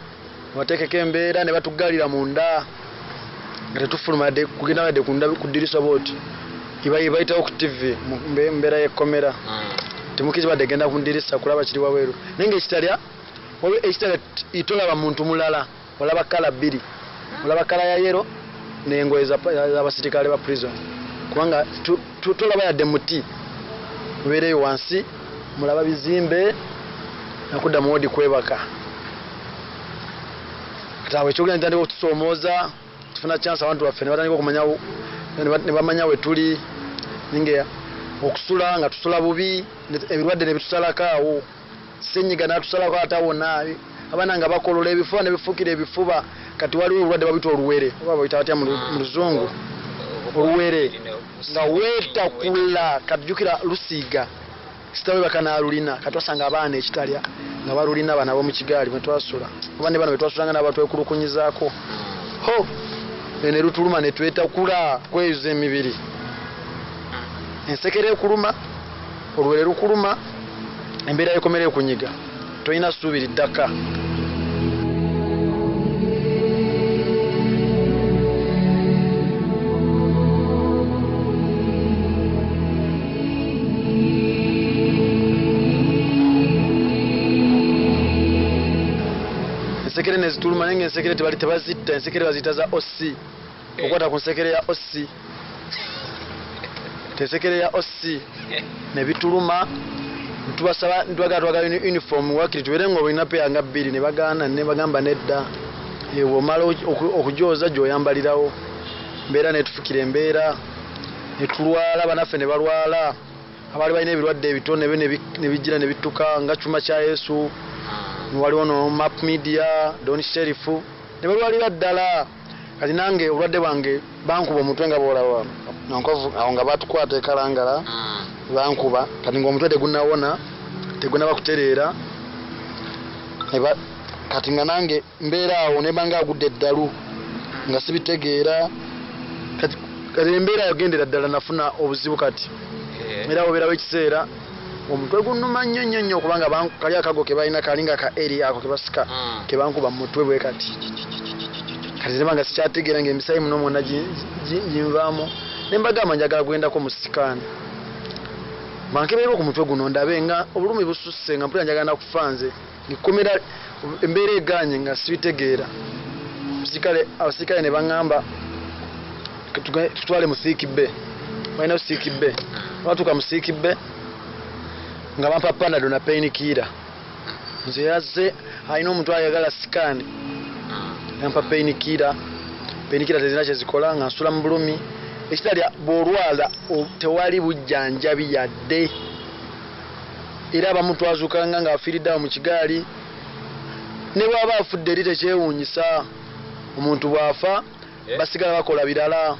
bateekeko embeera ne batuggalira munda nga tetufuluma yadde kugenda yadde ku ddirisa bw'oti. Bayitawo ku TV mu mbeera y'ekkomera. Temukkiriza badde genda ku ddirisa kulaba kiri wabweru. Naye ng'ekitalya, waliwo ekitala tolaba muntu mulala, olaba kkala bbiri. Olaba kkala ya yellow n'engoye z'abasirikale ba prison. Kubanga tolaba yadde muti. Mubeereyo wansi, mulaba bizimbe, nakudda mu wodi kwebaka. Kati awo ekyokulya ne kitandika okutusoomooza, tufuna chance abantu baffe ne batandika okumanya ne bamanya we tuli. Ninge okusula nga tusula bubi, ebirwadde ne bitusalako awo. Ssenyiga n'atusalako atawona. Abaana nga bakolola ebifuba ne bifuukira ebifuba. Kati waliwo obulwadde babuyita oluwere, oba babuyita batya mu Luzungu? Oluwere. Nga weetakula, kati jjukira lusiiga. Sitawe bakanaalulina, kati wasanga abaana ekitalya nga balulina bano ab'omu kigaali mwe twasula. Oba ne bano be twasulanga nabo batwekulukunyizaako. Ho! Ne lutuluma ne twetakula kweyuza emibiri. Ensekere ekuluma, oluwere lukuluma, embeera y'ekkomera ekunyiga. Tolina ssuubi liddaka. Ensekere ne zituluma, naye ng'ensekere tebali tebazitta, ensekere baziyita za OC. Okwata ku nsekere ya OC. Ensekere ya OC ne bituluma, tubasaba twagala twagala uniform wakiri tubeere ng'olina peya nga bbiri, ne bagaana ne bagamba nedda. Bw'omala okugyoza gy'oyambalirawo. Embeera n'etufukira embeera, ne tulwala, bannaffe ne balwala. Abaali balina ebirwadde ebito nabyo ne bijjira ne bittuka nga Kyuma kya Yesu, waliwo no Map Media, Don Sheriff, ne balwalira ddala. Kati nange obulwadde bwange bankuba omutwe nga bw'olaba nkovu awo nga batukwata e Kalangala, bankuba. Kati ng'omutwe tegunnawona, tegunnaba kutereera. Kati nga nange mbeera awo ne mba ng'agudde eddalu nga sibitegeera. Kati embeera yagendera ddala nafuna obuzibu kati. Era obeerawo ekiseera omutwe gunnuma nnyo nnyo nnyo kubanga kali akago ke balina kali nga ka eri ako ke basika ke bankuba mu mutwe bwe kati. Kati neba nga sikyategeera ng'emisayi muno mwonna ginvaamu, ne mbagamba njagala kugendako mu sikaani bankebereko ku mutwe guno ndabe nga obulumi bususse, nga mpulira njagala nakufa nze ngikomera embeera egaanye nga sibitegeera. Abasirikale ne baŋŋamba tutwale mu sick bay, balina sick bay. Batuuka mu sick bay nga bampa Panado na painkiller. Nze yazze alina omuntu ayagala sikaani, yampa painkiller. Painkiller tezirina kyezikola, nga nsula mu bulumi. Ekitalya bw'olwala tewali bujjanjabi yadde, era abamu twazuukanga ng'afiiridde awo mu kigaali. Ne bw'aba afudde eri tekyewuunyisa, omuntu bw'afa basigala bakola birala,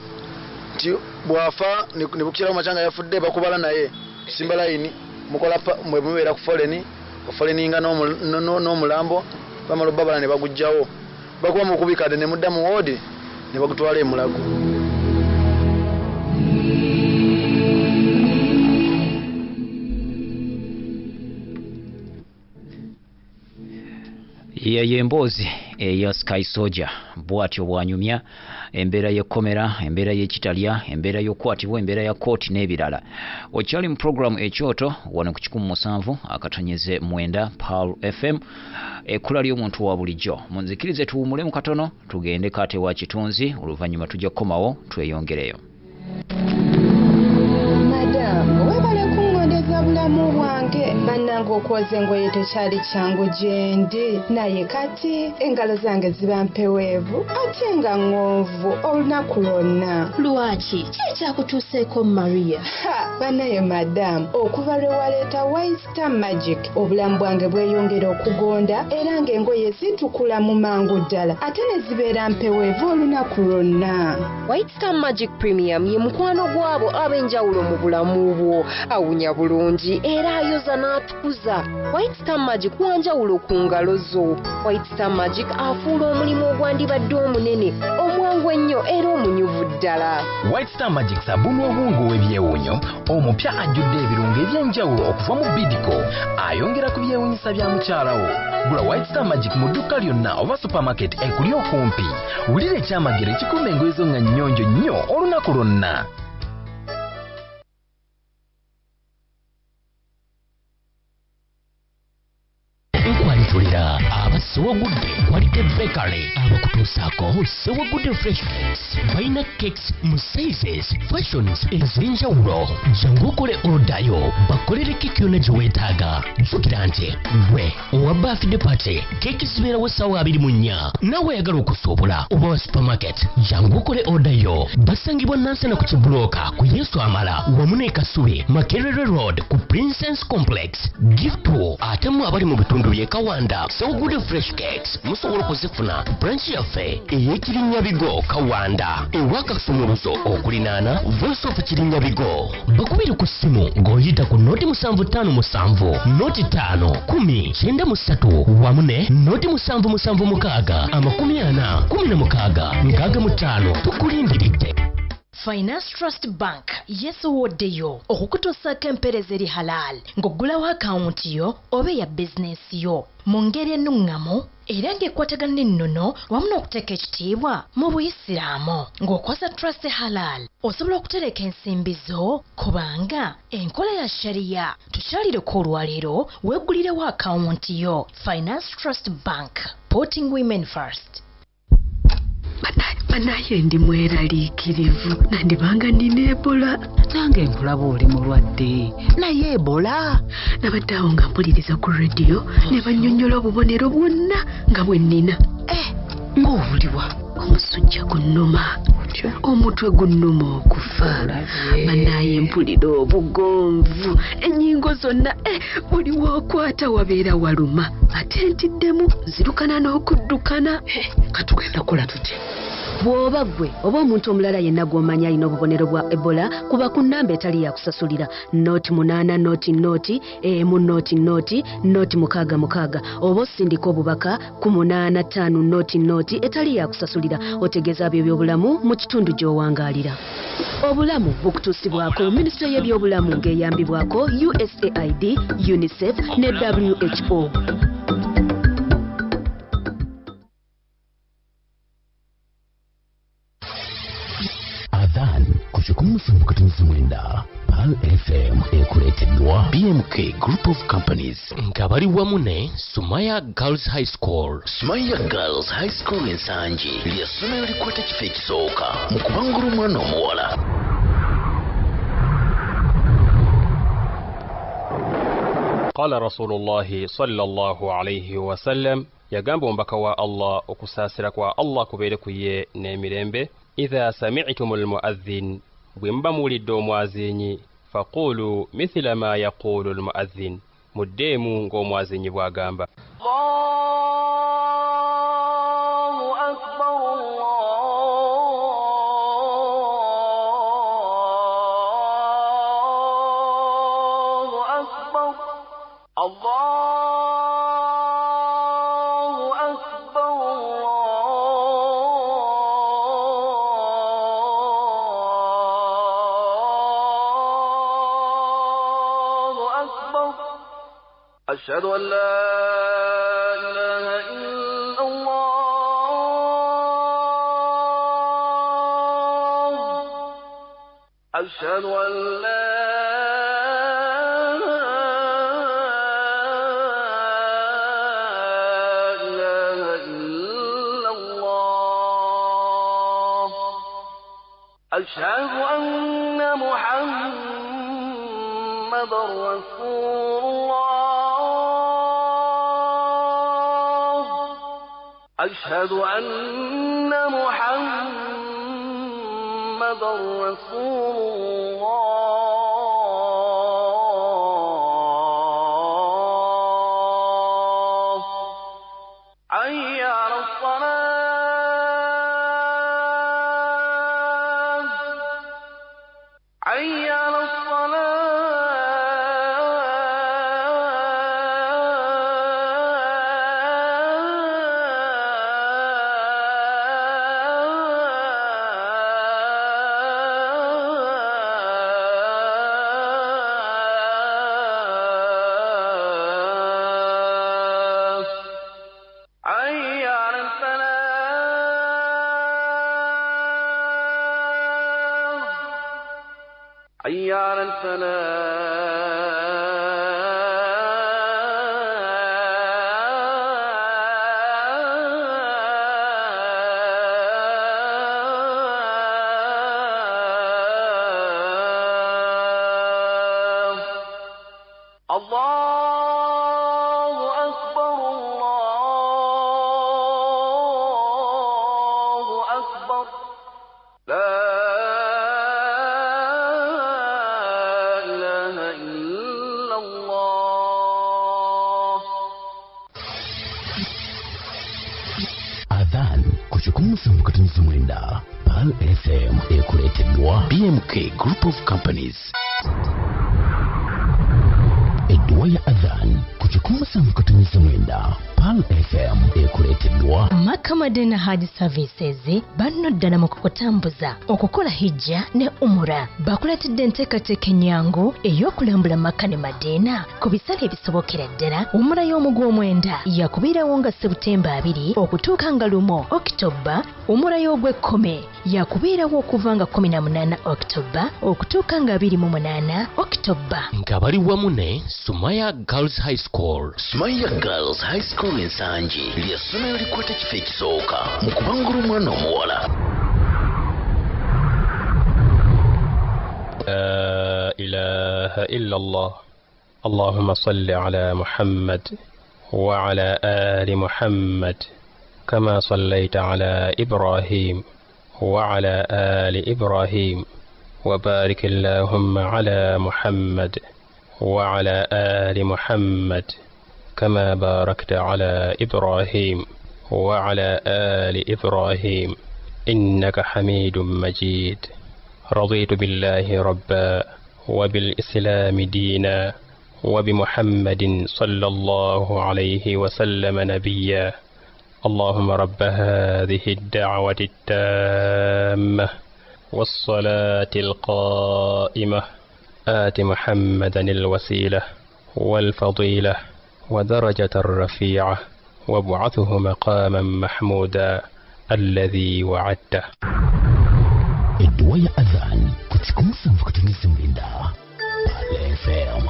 nti bw'afa ne bukirawo makya nga yafudde bakubala naye simba layini mukola mwe mubeera ku foleni, ofoleninga n'omulambo, bamala obbabala ne baguggyawo, bakuba mu kubikadde ne mudda mu woodi ne bagutwala e Mulago. Yeyo emboozi eya Sky Soldier bw'atyo bw'anyumya embeera y'ekkomera, embeera y'ekitalya, embeera y'okukwatibwa, embeera ya kkooti n'ebirala. Okyali mu pulogulaamu Ekyoto wano ku 107.9 Pearl FM, ekkula ly'omuntu wa bulijjo. Munzikirize tuwummulemu katono tugende kate wa kitunzi, oluvannyuma tujja kukomawo tweyongereyo. Madamu, webale kungondeza bulamu bwange. Bannange okwoza engoye tekyali kyangu gyendi, naye kati engalo zange ziba mpeweevu ate nga ŋŋonvu olunaku lwonna. Lwaki? Ki ekyakutuuseeko Maria? Ha, bannaye madamu, okuva lwe waleeta White Star Magic obulamu bwange bweyongera okugonda, era ng'engoye zitukula mu mangu ddala ate ne zibeera mpeweevu olunaku lwonna. White Star Magic Premium ye mukwano gw'abo ab'enjawulo mu bulamu bwo. Awunya bulungi era ayoza n'atukuza. White Star Magic wanjawulo ku ngalo zo. White Star Magic afuula omulimu ogwandibadde omunene omwangu ennyo era omunyuvu ddala. White Star Magic sabbuuni obwongo w'ebyewuunyo omupya ajjudde ebirungo eby'enjawulo okuva mu Bidco, ayongera ku byewuunyisa bya mukyala wo. Gula White Star Magic mu dduuka lyonna oba supermarket ekuli okumpi. Wulira ekyamagero ekikuuma engoye zo nga nnyonjo nnyo olunaku lwonna. Nkwalitulira aba Sewagudde Quality Bakery abakutuusaako Sewagudde Fresh Cakes. Balina cakes mu sizes, fashions ez'enjawulo. Jangu okole order yo, bakolere keki yonna gye weetaaga. Jjukira nti gwe owa birthday party, keeki zibeerawo essaawa 24. Naawe ayagala okusuubula oba wa supermarket, jangu okole order yo. Basangibwa Nansana ku Kibulooka ku Yesu Amala, wamu ne Kasubi Makerere Road ku Princess Complex. Gift ate mu abali mu bitundu by'e Kawanda, Sewagudde Fresh Cakes musobola okuzifuna ku branch yaffe ey'Ekirinyabigo Kawanda, ewakasumuluzo okulinaana Voice of Kirinyabigo. Bakubire ku ssimu ng'oyita ku 0757 05 10 93 wamu ne 0776 40 16 65. Tukulindiridde. Finance Trust Bank yesowooddeyo okukutuusaako empeereza eri halal ng'oggulawo akawunti yo oba eya bizinensi yo mu ngeri ennuŋŋamu era ng'ekwatagana n'ennono wamu n'okuteeka ekitiibwa mu buyisiraamu. Ng'okozesa Trust Halal osobola okutereka ensimbi zo kubanga enkola ya sharia. Tukyalireko olwaleero weeggulirewo akawunti yo. Finance Trust Bank, putting women first. Banaye ndi mweraliikirivu, nandibanga nina Ebola. Nange nkulaba oli mulwadde, naye Ebola? Nabadde awo nga mpuliriza ku rediyo ne bannyonnyola obubonero bwonna nga bwe nnina. Ng'obuliwa? Omusujja gunnuma, omutwe gunnuma okufa, banaye mpulira obugonvu, ennyingo zonna, buli w'okwata wabeera waluma, ate ntiddemu nzirukana n'okuddukana. Katugenda kukola tutya? Bw'oba ggwe oba omuntu omulala yenna gw'omanyi alina obubonero bwa Ebola, kuba ku nnamba etali ya kusasulira 0 8 0 0 1 0 0 0 6 6 oba osindika obubaka ku 8 5 0 0 etali ya kusasulira, otegeeza ebyobulamu mu kitundu gy'owangaalira. Obulamu bukutuusibwako Minisitule y'Ebyobulamu ng'eyambibwako USAID, UNICEF ne WHO. Adhan ku 179 Pearl FM ekuleeteddwa BMK Group of Companies nga bali wamu ne Sumaya Girls High School. Sumaya Girls High School Nsangi ly'essomero likwata ekifo ekisooka mu kubangula omwana omuwala. Qala Rasulullahi sallallahu alayhi wasallam, yagamba omubaka wa Allah okusaasira kwa Allah kubeere ku ye n'emirembe, idha sami'tumul muadhin, bwe muba muwulidde omwazinyi, faqulu mithla ma yaqulu almuadhin, muddeemu ng'omwazinyi bw'agamba. Allahu akbar, Allahu akbar, Allahu akbar, Allahu akbar. Ashhadu an la ilaha illa Allah. Ashhadu an la ilaha illa Allah. Ashhadu anna Muhammadan Rasulullah. Ashhadu anna Muhammadan Rasulullah. Hayya 'ala as-salah, hayya 'ala as-salah. Hayya 'ala al-falah, hayya 'ala al-falah. Allahu akbar, Allahu akbar, la ilaha illa Allah. Adhan ku 179 Pearl FM ekuleeteddwa BMK Group of Companies. Edduwa ya Adhan ku 179 Pearl FM ekuleeteddwa Makka Madina Hajj Services banno ddala mu kukutambuza okukola hijja ne umura. Bakuleetedde enteekateeka ennyangu ey'okulambula Makka ne Madina ku bisale ebisobokera ddala. Umura y'omugw'omwenda yakubeerawo nga Sebutemba 2 okutuuka nga 1 Okitoba. Umura y'ogw'ekkumi yakubeerawo okuva nga 18 Okitoba okutuuka nga 28 Okitoba. Nga bali wamu ne Sumaya Girls High School. Sumaya Girls High School Nsangi ly'essomero likwata ekifo ekisooka mu kubangula omwana omuwala. La ilaha illa Allah. Allahumma salli ala Muhammad wa ala ali Muhammad kama sallaita ala Ibrahim wa ala ali Ibrahim wa barik Allahumma ala Muhammad wa ala ali Muhammad kama barakta ala Ibrahim wa ala ali Ibrahim innaka Hamidum Majid. Raditu billahi rabba wa bil islami dina wa bi Muhammadin sallallahu alayhi wa sallam nabiyya. Allahumma rabb hadhihi ad-da'wati at-tammah was-salati al-qa'imah آت محمدا الوسيلة والفضيلة ودرجة الرفيعة وابعثه مقاما محمودا الذي وعدته. Edduwa ya Adhan ku 107.9 Pearl FM,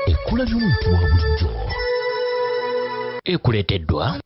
ekkula ly'omuntu wa bulijjo, ekuleeteddwa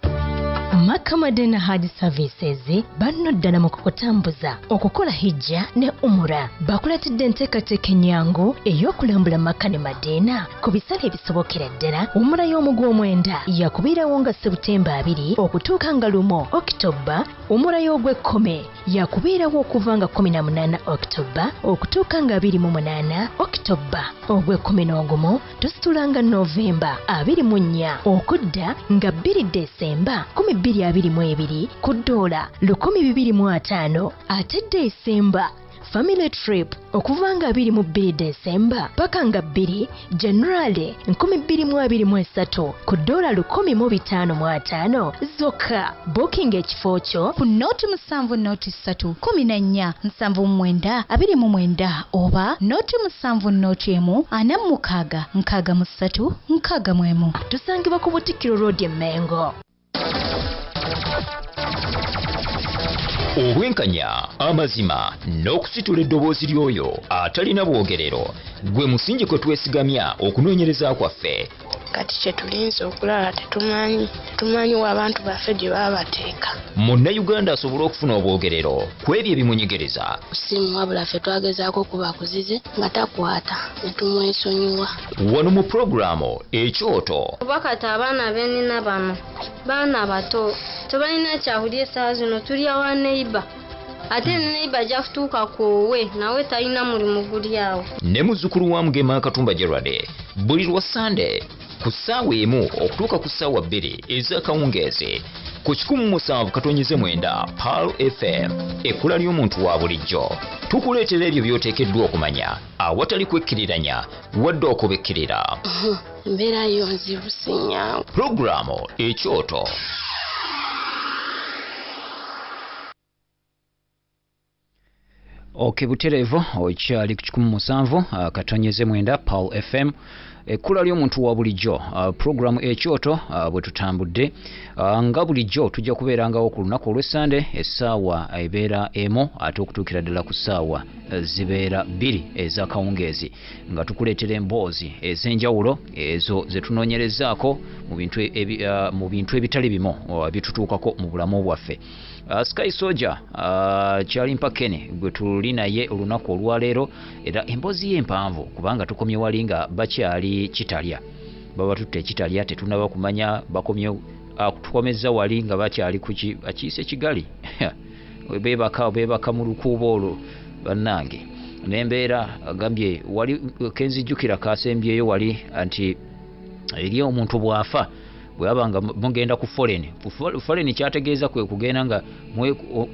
Makka Madina Hajj Services. Banno ddala mu kukutambuza okukola hijja ne umura. Bakuleetedde enteekateeka ennyangu ey'okulambula Makka ne Madina ku bisale ebisobokera ddala. Umura y'omugw'omwenda yakubeerawo nga Sebutemba 2 okutuuka nga 1 Okitoba. Umura y'ogw'ekkumi yakubeerawo okuva nga 18 Okitoba okutuuka nga 28 Okitoba. Ogw'ekkumi n'ogumu tusitula nga Novemba 24 okudda nga 2 Desemba 2022 ku ddoola 1250. Ate Desemba family trip okuva nga 22 Desemba paka nga 2 January 2023 ku ddoola 1555 zokka. Booking ekifo kyo ku 07 03 14 79 29 oba 07 01 46 63 61. Tusangibwa ku Butikkiro Road e Mengo. Obwenkanya, amazima n'okusitula eddoboozi ly'oyo atalina bwogerero gwe musingi kwe twesigamya okunoonyereza kwaffe. Kati kye tulinze okulaba tetumanyi wa abantu baffe gye baba bateeka. Munnayuganda asobole okufuna obwogerero ku ebyo ebimunyigereza. Simu wabula ffe twagezaako okubakuzize nga takwata ne tumwesonyiwa. Wano mu pulogulaamu Ekyoto. Oba kati abaana benina bano baana bato tebalina kyakulya essaawa zino, tulya wa neighbor. Ate neighbor ajja kutuuka kwowe nawe talina mulimu guli awo. Ne muzzukulu wa Mugema Katumba Gerald buli lwa Sande ku ssaawa 1 okutuuka ku ssaawa 2 ez'akawungeezi ku 107.9 Pearl FM, ekkula ly'omuntu wa bulijjo. Tukuleetera ebyo by'oteekeddwa okumanya awatali kwekkiriranya wadde okubikkirira. Embeera yo nzibu si nnyangu. Pulogulaamu Ekyoto. Ok, butereevu okyali ku 107.9 Pearl FM, ekkula ly'omuntu wa bulijjo. Pulogulaamu Ekyoto bwe tutambudde nga bulijjo tujja kubeerangawo ku lunaku olw'Essande essaawa ebeera 1 ate okutuukira ddala ku ssaawa zibeera 2 ez'akawungeezi nga tukuleetera emboozi ez'enjawulo ezo ze tunoonyerezaako mu bintu ebitali bimu ebitutuukako mu bulamu bwaffe. Sky Soldier Kyalimpa Ken gwe tuli naye olunaku olwaleero, era emboozi ye empanvu kubanga tukomye wali nga bakyali Kitalya, babatutte Ekitalya tetunaba kumanya bakomye tukomezza wali nga bakyali kuki bakiise Kigali beebaka mu lukuubo olwo bannange. N'embeera agambye wali kenzijjukira kasembyeyo wali nti eri omuntu bw'afa bw'aba nga mugenda ku foreign, foreign kyategeeza kwe kugenda nga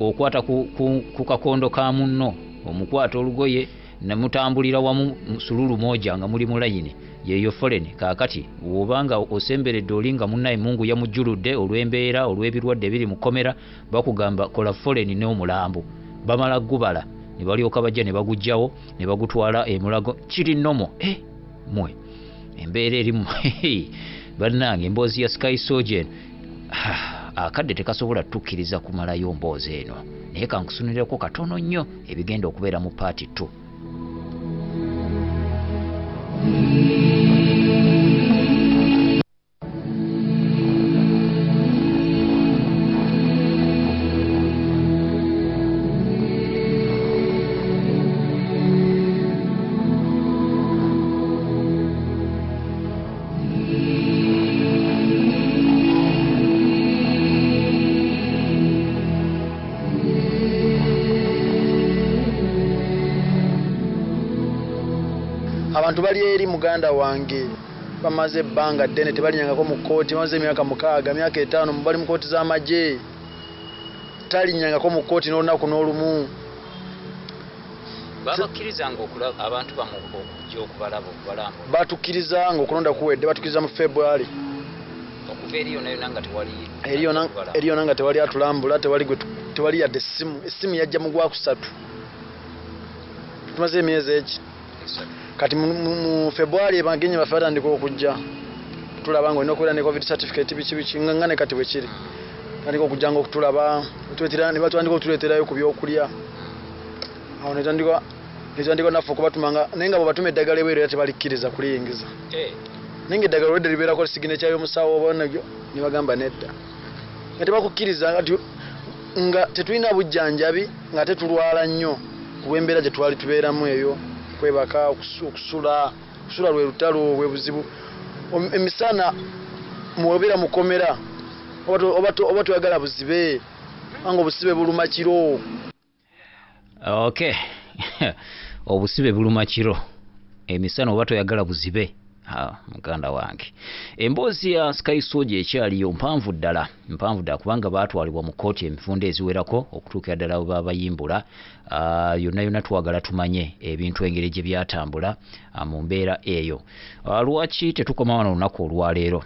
okwata ku kakondo ka munno, omukwata olugoye ne mutambulira wamu sululu moja nga muli mu layini, yeyo foreign. Kaakati bw'obanga osemberedde oli nga munnaye Mungu yamujjuludde olw'embeera olw'ebirwadde ebiri mu kkomera, bakugamba kola foreign n'omulambo, bamala gubala ne balyoka bajja ne baguggyawo ne bagutwala emulago. Kiri nnomo mmwe embeera erimu bannange. Emboozi ya Sky Soldier akadde tekasobola tukkiriza kumalayo mboozi eno, naye kankusunireko katono nnyo ebigenda okubeera mu part 2. Abantu bali eri muganda wange bamaze ebbanga ddene tebalinyangako mu kkooti, bamaze emyaka 6, myaka 5 bali mu kkooti z'amagye, talinyangako mu kkooti n'olunaku n'olumu. Babakkirizanga abantu bamu okujja okubalaba okubalambula? Batukkirizanga okulonda kuwedde, batukkiriza mu February. Okuva eri yonna yonna nga tewali eri yonna nga tewali atulambula, tewali yadde essimu. Essimu yajja mu gwakusatu, tumaze emyezi egi. Kati mu February bagenyi baffe batandika okujja tulaba nga olina okubeera ne covid certificate biki biki nga ne kati bwe kiri, batandika okujja nga okutulaba ne batandika okutuleeterayo ku byokulya. Awo netandika netandika naffe okubatumanga, naye nga bwebatuma eddagala ebweru era tebalikkiriza kuliyingiza. Naye nga eddagala olwedde libeerako signature y'omusawo oba nabyo, ne bagamba nedda, nga tebakukkiriza, nga nga tetulina bujjanjabi, nga ate tulwala nnyo ku lw'embeera gye twali tubeeramu eyo, kwebaka, okusula, okusula lwe lutalo, bwe buzibu. Emisana mwobeera mukomera oba toyagala buzibe, kubanga obusibe buluma kiro. Okay, obusibe buluma kiro, emisana oba toyagala buzibe. Ha, muganda wange, emboozi ya Sky Soja ekyaliyo mpanvu ddala, mpanvu ddala, kubanga baatwalibwa mu kkooti emifunda eziwerako okutuukira ddala bwe babayimbula. Yonna yonna twagala tumanye ebintu engeri gye byatambula mu mbeera eyo. Lwaki tetukoma wano olunaku olwaleero?